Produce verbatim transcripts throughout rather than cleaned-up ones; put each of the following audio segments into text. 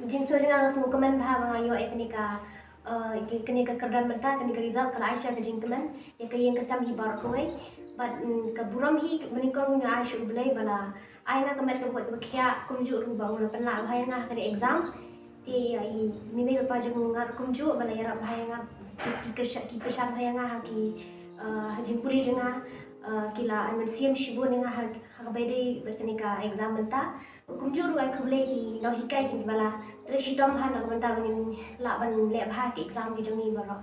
Jingsngew jong nga, nga sngewkmen bha ba nga la ïoh ïa kane ka, eh, kane ka kyrdan mynta, kane ka result ka la ai sha ka jingkmen ïa ka ïing ka sem hi baroh kawei. Bad, mm, ka burom hi mynnyngkong nga ai sha U Blei ba la ai nga ka met ka pyrkhat kaba khiah, kumjuh ruh ba u la pynlah bha ïa nga ha kane ka exam. Te ïa i mei bapa jong nga ruh kumjuh ba la ïarap bha ïa nga, ki kyrshan, ki kyrshan bha ïa nga ha ki, eh, ha jingpule jong nga, eh, ki la ai mynsiem shibun ïa nga ha, ha kaba ïadei bad kane ka exam mynta. Kumjuh ruh ai khublei ki nonghikai kiba la trei shitom bha na ka bynta ba ngin lah ban leh bha ki exam ki jong ngi baroh.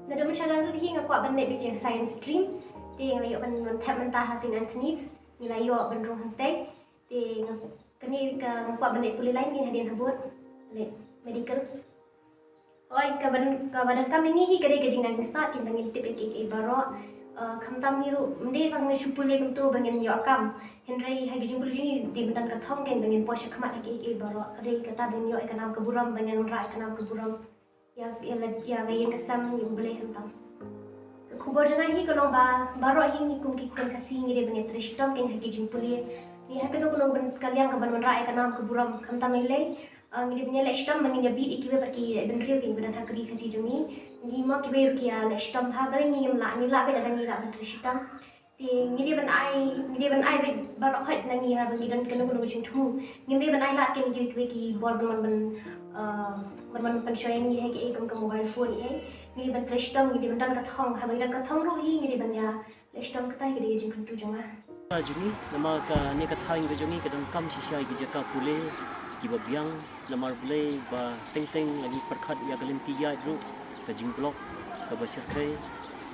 Naduh mynshwa lang ruh hi nga kwah ban leh beit ïa ka science stream. Te nga la ïoh ban, ban thep mynta ha Saint Anthony's. Ngi la ïoh ban rung hangtei. Te nga, kane ka nga kwah ban leh pule line, ngi hadien habud leh medical. Oi, kaba, kaba donkam ïa ngi hi ka dei ka jingnang jingstad, kynmaw ngin tip ïa kiei kiei baroh. Eh, khamtam ngi ruh, ym dei ba ngin shu pule kumto ba ngin ïoh kam. Hynrei ha ka jingpule jong ngi dei ban don ka thong, kynmaw ngin poi shakhmat ha kiei kiei baroh. Ka dei kata ba ngin ïoh ïa ka nam ka burom, ba ngin wanrah ïa ka nam ka burom ïa, ïa la, ïa ka ïing ka sem, ïa U Blei khamtam. Ka khubor jong nga hi ka long ba baroh hi ngi kum ki khun Khasi ngi dei ban ïa trei shitom kein ha ki jingpule. Ngi ha kano kano ka liang ka ban wanrah ïa ka nam ka burom khamtam ïa lei. Ah, ngi dei ban ïa leh shitom ba ngin ïa bit ïa kiwei pat ki bynriew kiba don ha ka ri Khasi jong ngi. Ngi mo kiwei ruh ki ïa leh shitom ha, balei ngim lah, ngi lah beit lada ngi lah ban trei shitom. Te ngi dei ban ai, ngi dei ban ai beit baroh khoit na ngi haba ngi don kano kano ka jingthmu. Ngim dei ban ai lad kein ïa kiwei ki bor ban wan ban, ah, ban wan pynshoi ïa ngi ha kiei kum ka mobile phone ïa. Ngi dei ban trei shitom, ngi dei ban don ka thong, haba ngi don ka thong ruh hi ngi dei ban ïa leh shitom. Kata hi ka dei ka jingkyntu jong nga. Ka jong ngi, namar kane ka thaiñ ka jong ngi ka donkam shisha ïa ki jaka pule kiba biang, namar balei ba teng teng la ngi pyrkhat ïa ka lynti ïaid ruh ka jingblok kaba shyrkhei.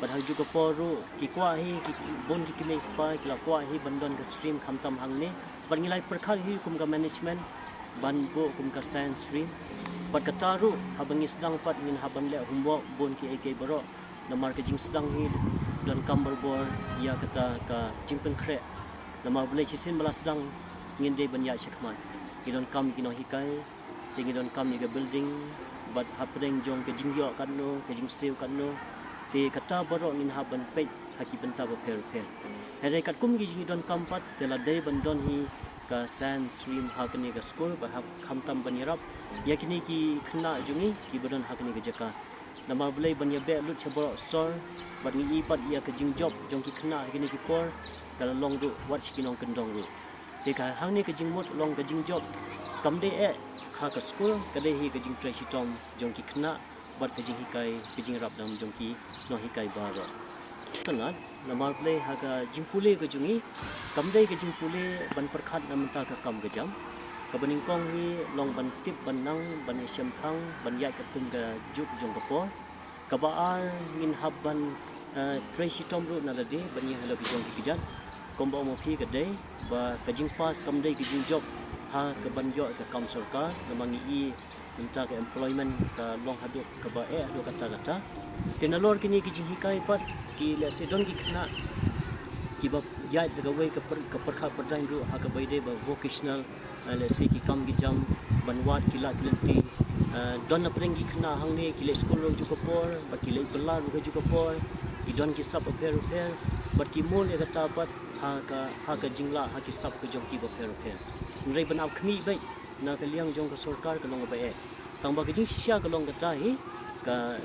Bad ha kajuh ka por ruh ki kwah hi, ki, bun ki kmie ki kpa ki la kwah hi ban don ka stream khamtam hangne. Bad ngi la pyrkhat hi kum ka management ban buh kum ka science stream. Bad kata ruh haba ngi sdang pat ngin hap ban leh homework bun kiei kiei baroh. Namar ka jingsdang hi donkam barabor ïa kata ka jingpynkhreh. Namar balei shisien ba la sdang ngin dei ban ïaid shakhmat. Ngi donkam ki nonghikai, te ngi donkam ïa ka building, bad hapdeng jong ka jingïoh katno, ka jingsiew katno. Te kata baroh ngin hap ban peit ha ki bynta bapher bapher. Hynrei katkum ki jingdonkam pat te la dei ban don hi ka science stream ha kane ka skul, bad hap khamtam ban ïarap ïa kine ki khynnah jong ngi kiba don ha kane ka jaka. Namar balei ban ïa beh lut sha baroh sor, bad ngi i pat ïa ka jingjop jong ki khynnah ha kine ki por ka la long ruh wat sha ki nongkyndong ruh. Te ka hangne ka jingmut long ka jingjop kam dei eh ha ka skul, ka dei hi ka jingtrei shitom jong ki khynnah bad ka jinghikai, ka jingïarap dam jong ki nonghikai baroh. Tang namar balei ha ka jingpule ka jong ngi kam dei ka jingpule ban pyrkhat na bynta ka kam ka jam. Kaba nyngkong hi long ban tip ban nang, ban ïashemphang, ban ïaid katkum ka juk jong ka por. Kaba ar, ngin hap ban, eh, trei shitom ruh na lade ban ïeng halor ki jong ki kjat. Kumba ong ma phi, ka dei ba ka jingpass kam dei ka jingjop ha ka ban ïoh ka kam sorkar, namar ngi i mynta ka employment ka long haduh kaba eh haduh katta katta. Te nalor kine ki jinghikai pat, ki lehse don ki khynnah kiba ïaid da kawei ka pyr-, ka pyrkhat pyrdaiñ ruh ha kaba ïadei ba vocational, eh, lehse ki kam ki jam ban wad ki lad ki lynti. Eh, don na pdeng ki khynnah hangne ki leit skul ruh kajuh ka por, bad ki leit bylla ruh kajuh ka por, ki don ki sap bapher bapher, bad ki mul ïa kata pat ha ka, ha ka jinglah ha ki sap ka jong ki bapher bapher. Hynrei ban ap khmih beit na ka liang jong ka sorkar ka long kaba eh. Tang ba ka jingshisha ka long kata hi, ka,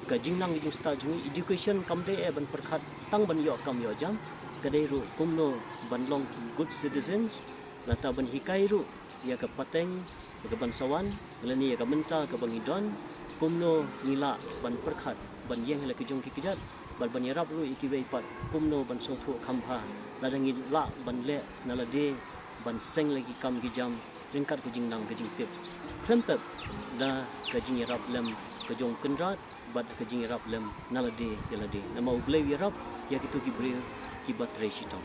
ka jingnang ka jingstad jong ngi, education kam dei eh ban pyrkhat tang ban ïoh kam ïoh jam, ka dei ruh kumno ban long ki good citizens, nangta ban hikai ruh ïa ka pateng, ïa ka ban sa wan, lane ïa ka mynta kaba ngi don, kumno ngi lah ban pyrkhat ban ïeng halor ki jong ki kjat, bad ban ïarap ruh ïa kiwei pat kumno ban sngewthuh kham bha, lada ngi lah ban leh na lade ban seng la ki kam ki jam ryngkat ka jingnang ka jingtip, khlem pep da ka jingïarap lem ka jong u kynrad bad ka jingïarap lem na lade ïa lade. Namar U Blei u ïarap ïa kito ki briew kiba trei shitom.